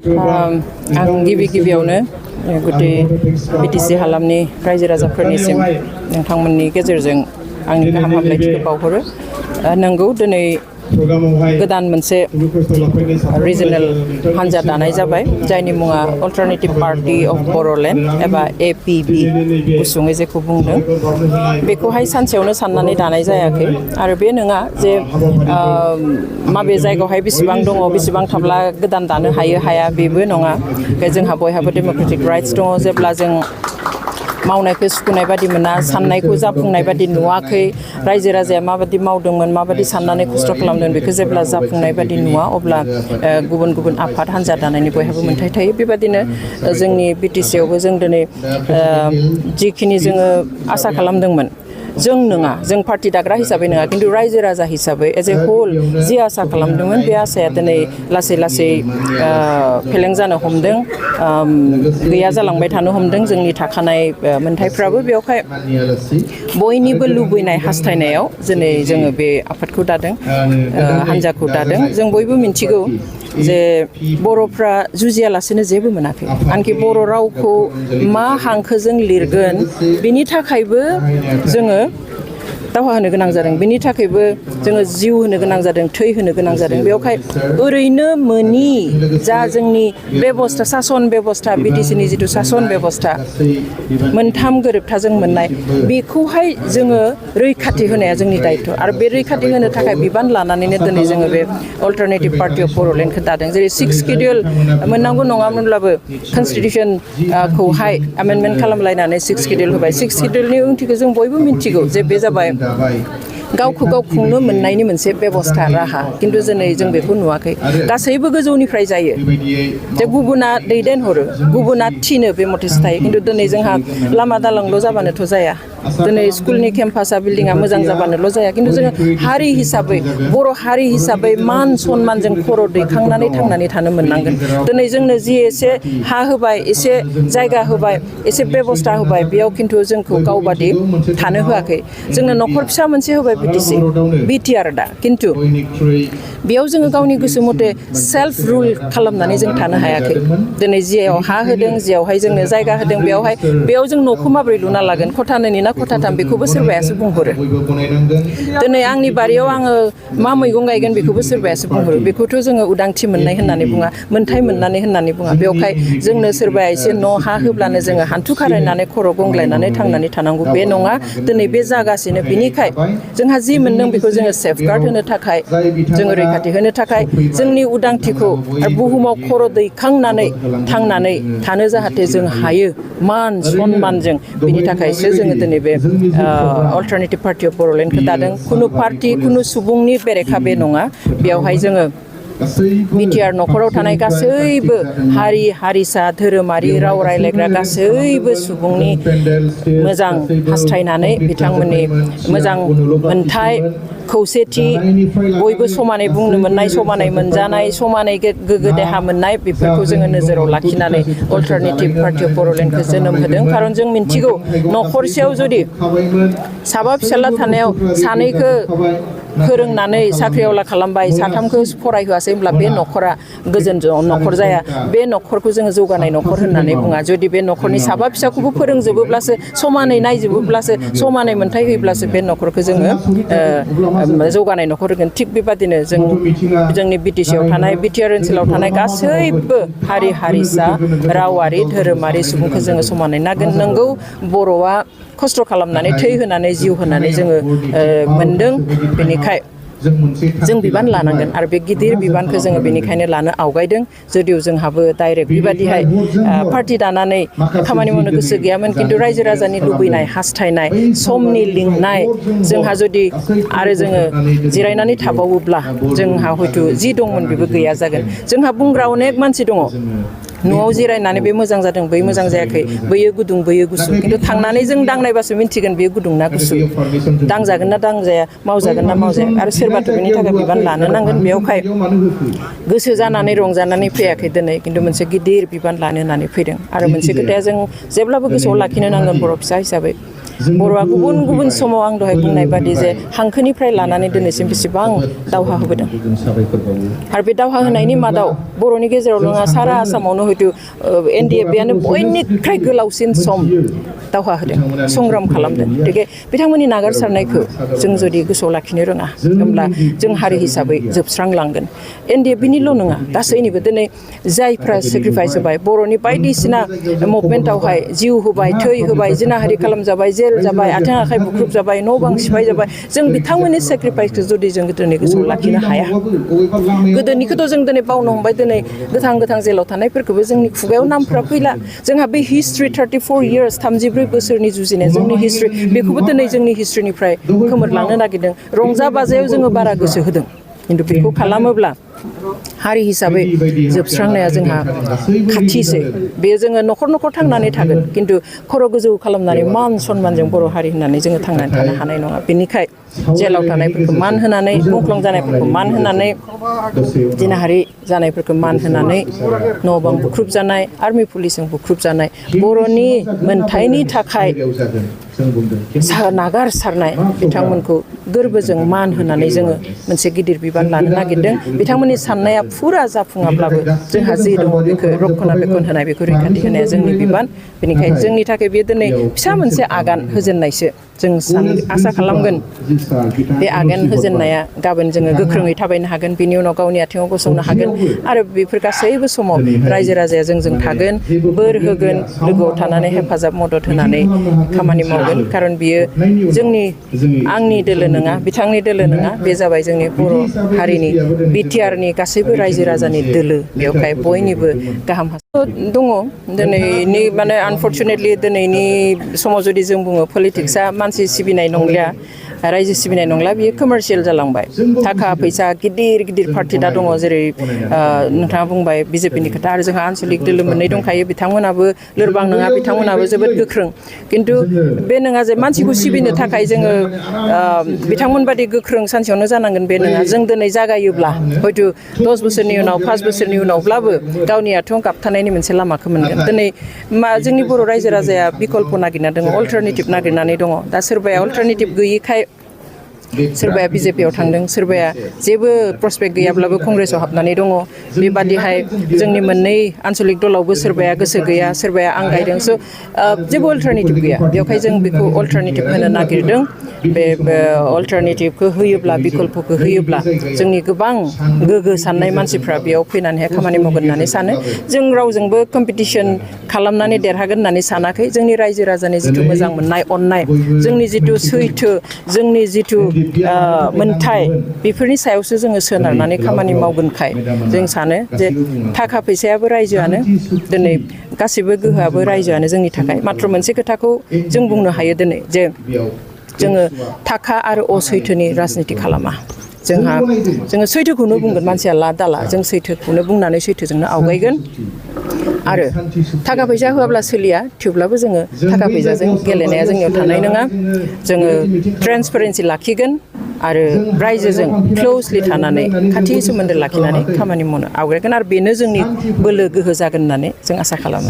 आं गिबियावनो गुदि बिटिसि हालामनि रायजो राजाफोरनिसिम नोंथांमोननि गेजेरजों आंनि गाहाम हामलायथिखौ बावहरो। नंगौ दिनै गोदान मोनसे रिजनेल हान्जा दानाय जाबाय जायनि मुङा अल्टारनेटिभ पार्टी अफ बड'लेण्ड एबा APB गुसुङै जेखौ बुंदों बेखौहाय सानसेयावनो साननानै दानाय जायाखै आरो बे नङा जे माबे जायगायावहाय बेसेबां दङ बेसेबां थाब्ला गोदान दानो हाया बेबो नङा। जोंहा बयहाबो डेम'क्रेटिक राइट्स दङ। जेब्ला जों मावनायखौ सुखुनाय बादि मोना, साननायखौ जाफुंनाय बादि नुवाखै, रायजो राजाया माबादि मावदोंमोन, माबादि साननानै खस्थ' खालामदों बेखौ जेब्ला जाफुंनाय बादि नुवा अब्ला गुबुन गुबुन आफाद हान्जा दानायनि बयहाबो मोन्थाय थायो। बेबादिनो जोंनि बिटिसियावबो जों दिनै जिखिनि जोङो आसा खालामदोंमोन जों नङा, जों पार्टी दाग्रा हिसाबै नङा खिन्थु रायजो राजा हिसाबै एज ए होल जि आसा खालामदोंमोन बे आसाया दिनै लासै लासै फेलें जानो हमदों, गैया जालांबाय थानो हमदों। जोंनि थाखानाय मोन्थायफ्राबो बेवहाय बयनिबो लुबैनाय हास्थायनायाव दिनै जोङो बे आफादखौ दादों, हान्जाखौ दादों। जों बयबो मिन्थिगौ जे बर'फ्रा जुजियालासेनो जेबो मोनाखै। आनखि बर' रावखौ मा हांखोजों लिरगोन बिनि थाखायबो जोङो दावहा होनो गोनां जादों, बिनि थाखायबो जोङो जिउ होनो गोनां जादों, थै होनो गोनां जादों। बेवहाय ओरैनो मोनि जा जोंनि बेबस्था, सासन बेबस्था, बिटिसिनि जिथु सासन बेबस्था मोनथाम गोरोबथाजों मोननाय बेखौहाय जोङो रैखाथि होनाया जोंनि दायथ' आरो बे रैखाथि होनो थाखाय बिबान लानानैनो दिनै जोङो बे अल्टारनेटिभ पार्टी अफ बड'लेण्डखौ दादों। जेरै 6 सिडिउल मोननांगौ नङामोनब्लाबो कनस्टिटिउसनखौहाय एमेन्डमेन्ट खालामलायनानै 6 सिडिउल होबाय। 6 सिडिउलनि ओंथिखौ जों बयबो मिन्थिगौ जे बे जाबाय गावखौ गाव खुंनो मोननायनि मोनसे बेबस्था राहा, खिन्थु दिनै जों बेखौ नुवाखै। गासैबो गोजौनिफ्राय जायो जे गुबुना दैदेनहरो, गुबुना थिनो बे मथेसो थायो। खिन्थु दिनै जोंहा लामा दालांल' जाबानोथ' जाया, दिनै स्कुलनि केम्पासा बिल्डिङा मोजां जाबानोल' जाया। खिन्थु जोङो हारि हिसाबै, बर' हारि हिसाबै मान सन्मानजों खर' दैखांनानै थांनानै थानो मोननांगोन। दिनै जोंनो जि एसे हा होबाय, एसे जायगा होबाय, एसे बेबस्था होबाय, बेयाव खिन्थु जोंखौ गावबादि थानो होआखै। जोंनो न'खर फिसा मोनसे होबाय बिटिआर दा, खिन्थु बेयाव जोङो गावनि गोसो मथे सेल्फ रुल खालामनानै जों थानो हायाखै। दिनै जियाव हा होदों, जियावहाय जोंनो जायगा होदों, बेयाव जों न'खौ माबोरै लुना लागोन, खथा 2 ना खथा 3 बेखौबो सोरबायासो बुंहरो। दिनै आंनि बारियाव आङो मा मैगं गायगोन बेखौबो सोरबायासो बुंहरो। बेखौथ' जोङो उदांथि मोननाय होननानै बुङा, मोन्थाय मोननानै होननानै बुङा। बेवहाय जोंनो सोरबाया एसे न' हा होब्लानो जोङो हान्थु खारायनानै खर' गंग्लायनानै थांनानै थानांगौ बे नङा। दिनै बे जागासिनो। बिनिखाय जोंहा जि मोनदों बेखौ जोङो सेफगार्ड होनो थाखाय, जोङो रैखाथि होनो थाखाय, जोंनि उदांथिखौ बुहुमाव खर' दैखांनानै थांनानै थानो जाहाथे जों हायो मान सन्मानजों, बिनि थाखायसो जोङो दिनै बे अल्टारनेटिभ पार्टी अफ बड'लेण्डखौ दादों। खुनु पार्टी, खुनु सुबुंनि बेरेखा बे नङा। बेवहाय जोङो बिटिआर न'खराव थानाय गासैबो हारि हारिसा, धोरोमारि, राव रायज्लायग्रा गासैबो सुबुंनि मोजां हास्थायनानै, बिथांमोननि मोजां मोन्थाय, खौसेथि, बयबो समानै बुंनो मोननाय, समानै मोनजानाय, समानै गोग्गो देहा मोननाय, बेफोरखौ जोङो नोजोराव लाखिनानै अल्टारनेटिभ पार्टी अफ बड'लेण्डखौ जोनोम होदों। खारन जों मिन्थिगौ न'खरसेयाव जुदि साबा फिसाज्ला थानायाव सानैखौ फोरोंनानै साख्रिआवला खालामबाय, 3खौ फरायहोआसै, होमब्ला बे न'खरा गोजोन न'खर जाया। बे न'खरखौ जोङो जौगानाय न'खर होननानै बुङा। जुदि बे न'खरनि साबा फिसाखौबो फोरोंजोबोब्लासो, समानै नायजोबोब्लासो, समानै मोन्थाय होयोब्लासो बे न'खरखौ जोङो जौगानाय न'खर होगोन। थिग बेबादिनो जोंनि बिटिसिआव थानाय, बिटिआर ओनसोलाव थानाय गासैबो हारि हारिसा, रावारि, धोरोमारि सुबुंखौ जोङो समानै नागोन। नंगौ बर'आ खस्थ' खालामनानै, थै होनानै, जिउ होनानै जोङो मोनदों। बेनिखाय जों बिबान लानांगोन आरो बे गिदिर बिबानखौ जोङो बेनिखायनो लानो आवगायदों। जुदिव जोंहाबो डाइरेक्ट बेबादिहाय पार्टी दानानै खामानि मावनो गोसो गैयामोन, खिन्थु रायजो राजानि लुबैनाय, हास्थायनाय, समनि लिंनाय, जोंहा जुदि आरो जोङो जिरायनानै थाबावोब्ला जोंहा हयथ' जि दंमोन बेबो गैया जागोन। जोंहा बुंग्रा अनेक मानसि दङ। न'आव जिरायनानै बे मोजां जादों, बै मोजां जायाखै, बैयो गुदुं, बैयो गुसु, खिन्थु थांनानै जों दांनायबासो मिन्थिगोन बेयो गुदुं ना गुसु, दांजागोन ना दांजाया, मावजागोन ना मावजाया। आरो सोरबाथ' बेनि थाखाय बिबान लानो नांगोन। बेवहाय गोसो जानानै रंजानानै फैयाखै दिनै, खिन्थु मोनसे गिदिर बिबान लानो होननानै फैदों। आरो मोनसे खोथाया जों जेब्लाबो गोसोआव लाखिनो नांगोन बर' फिसा हिसाबै, बर'आ गुबुन गुबुन समाव आं दहाय बुंनाय बादि जे हांखोनिफ्राय लानानै दिनैसिम बेसेबां दावहा होबोदों आरो बे दावहा होनायनि मादाव बर'नि गेजेराव नङा सारा आसामावनो हयथ' NDFBआनो बयनिख्रुइ गोलावसिन सम दावहा होदों संग्राम खालामदों गतिके बिथांमोननि नागारसारनायखौ जों जुदि गोसोआव लाखिनो रोङा होमब्ला जों हारि हिसाबै जोबस्रांलांगोन NDFBनिल' नङा गासैनिबो दिनै जायफ्रा सेक्रिफाइस होबाय बर'नि बायदिसिना मुभमेन्टआवहाय जिउ होबाय थै होबाय जिनाहारि खालामजाबाय जेल जाबाय आथिं आखाइ बुख्रुब जाबाय न' बां सिफाय जाबाय जों बिथांमोननि सेक्रिफाइसखौ जुदि जों दिनै गोसोआव लाखिनो हाया गोदोनिखौथ' जों दिनै बावनो हमबाय दिनै गोथां जेलाव थानायफोरखौबो जोंनि खुगायाव नामफ्रा फैला जोंहा बे हिस्ट्रि 34 इयार्स 33 बोसोरनि जुजिनाय जोंनि हिस्ट्रि बेखौबो दिनै जोंनि हिस्ट्रिनिफ्राय खोमोरलांनो नागिरदों रंजा बाजायाव जोङो बारा गोसो होदों खिन्थु बेखौ खालामोब्ला हारि हिसाबै जोबस्रांनाया जोंहा खाथिसै बे जोङो न'खर थांनानै थागोन खिन्थु खर' गोजौ खालामनानै मान सनमानजों बर' हारि होननानै जोङो थांनानै थानो हानाय नङा बेनिखाय जेलाव थानायफोरखौ मान होनानै मुंख्लं जानायफोरखौ मान होनानै जिनाहारि जानायफोरखौ मान होनानै न' बां बुख्रुब जानाय आर्मि पुलिसजों बुख्रुब जानाय बर'नि मोनथायनि थाखाय नागारसारनाय बिथांमोनखौ गोरबोजों मान होनानै जोङो मोनसे गिदिर बिबान लानो नागिरदों बिथांमोननि साननाया फुरा जाफुङाब्लाबो जोंहा जि दङ बेखौ रक्षना बेखन होनाय बेखौ रैखाथि होनाया जोंनि बिबान बेनिखायनो जोंनि थाखाय बेयो दिनै फिसा मोनसे आगान होजेननायसो जों आसा खालामगोन बे आगान होजेननाया गाबोन जोङो गोख्रोङै थाबायनो हागोन बिनि उनाव गावनि आथिङाव गसंनो हागोन आरो बेफोर गासैबो समाव रायजो राजाया जोंजों थागोन बोर होगोन लोगोआव थानानै हेफाजाब मदद होनानै खामानि मावगोन खारन बियो आंनि दोलो नङा बिथांनि दोलो नङा बे जाबाय जोंनि बर' हारिनि बिटिआरनि गासैबो रायजो राजानि दोलो बेवहाय बयनिबो गाहाम दङ दिनैनि माने आनफर्चुनेटलि दिनैनि समाव जुदि जों बुङो पलिटिक्सआ मानसि सिबिनाय नंलिया रायजो सिबिनाय नंला बियो कमार्शियेल जालांबाय थाखा फैसा गिदिर पार्टि दा दङ जेरै नोंथाङा बुंबाय बिजेपिनि खोथा आरो जोंहा आनसलिक दोलो मोननै दंखायो बिथांमोनाबो लोरबां नङा बिथांमोनाबो जोबोद गोख्रों खिन्थु बे नङा जे मानसिखौ सिबिनो थाखाय जोङो बिथांमोन बादि गोख्रों सानसेयावनो जानांगोन बे नङा जों दिनै जागायोब्ला हयथ' 10 बोसोरनि उनाव 5 बोसोरनि उनावब्लाबो गावनि आथिङाव गाबथानायनि मोनसे लामाखौ मोनगोन दिनै जोंनि बर' रायजो राजाया बिकल्प नागिरना दङ अल्टारनेटिभ नागिरनानै दङ दा सोरबाया अल्टारनेटिभ गैयिखाय सोरबाया बिजेपियाव थांदों सोरबाया जेबो प्रसपेक्ट गैयाब्लाबो कंग्रेसाव हाबनानै दङ बेबादिहाय जोंनि मोननै आनसलिक दलावबो सोरबाया गोसो गैया सोरबाया आंगायदों स' जेबो अल्टारनेटिभ गैया बेवहाय जों बेखौ अल्टारनेटिभ होनो नागिरदों बे अल्टारनेटिभखौ होयोब्ला बिकल्पखौ होयोब्ला जोंनि गोबां गोग्गो साननाय मानसिफ्रा बेयाव फैनानैहाय खामानि मावगोन होननानै सानो जों रावजोंबो कम्पिटिसन खालामनानै देरहागोन होननानै सानाखै जोंनि रायजो राजानि जिथु मोजां मोननाय अननाय जोंनि जिथु सैथो जोंनि जिथु मोनथाय बेफोरनि सायावसो जोङो सोनारनानै खामानि मावगोनखाय जों सानो जे थाखा फैसायाबो रायजोआनो दिनै गासैबो गोहोआबो रायजोआनो जोंनि थाखाय माथ्र मोनसे खोथाखौ जों बुंनो हायो दिनै जे जोङो थाखा आरो असैथोनि राजनिति खालामा जोङो सैथोखौनो बुंगोन मानसिया ला दाला जों सैथोखौनो बुंनानै सैथोजोंनो आवगायगोन आरो थाखा फैसा होआब्ला सोलिया थेवब्लाबो जोङो थाखा फैसाजों गेलेनाया जोंनियाव थानाय नङा जोङो ट्रेन्सपारेन्सि लाखिगोन आरो रायजोजों क्ल'जलि थानानै खाथि सोमोन्दो लाखिनानै खामानि मावनो आवगायगोन आरो बेनो जोंनि बोलो गोहो जागोन होननानै जों आसा खालामो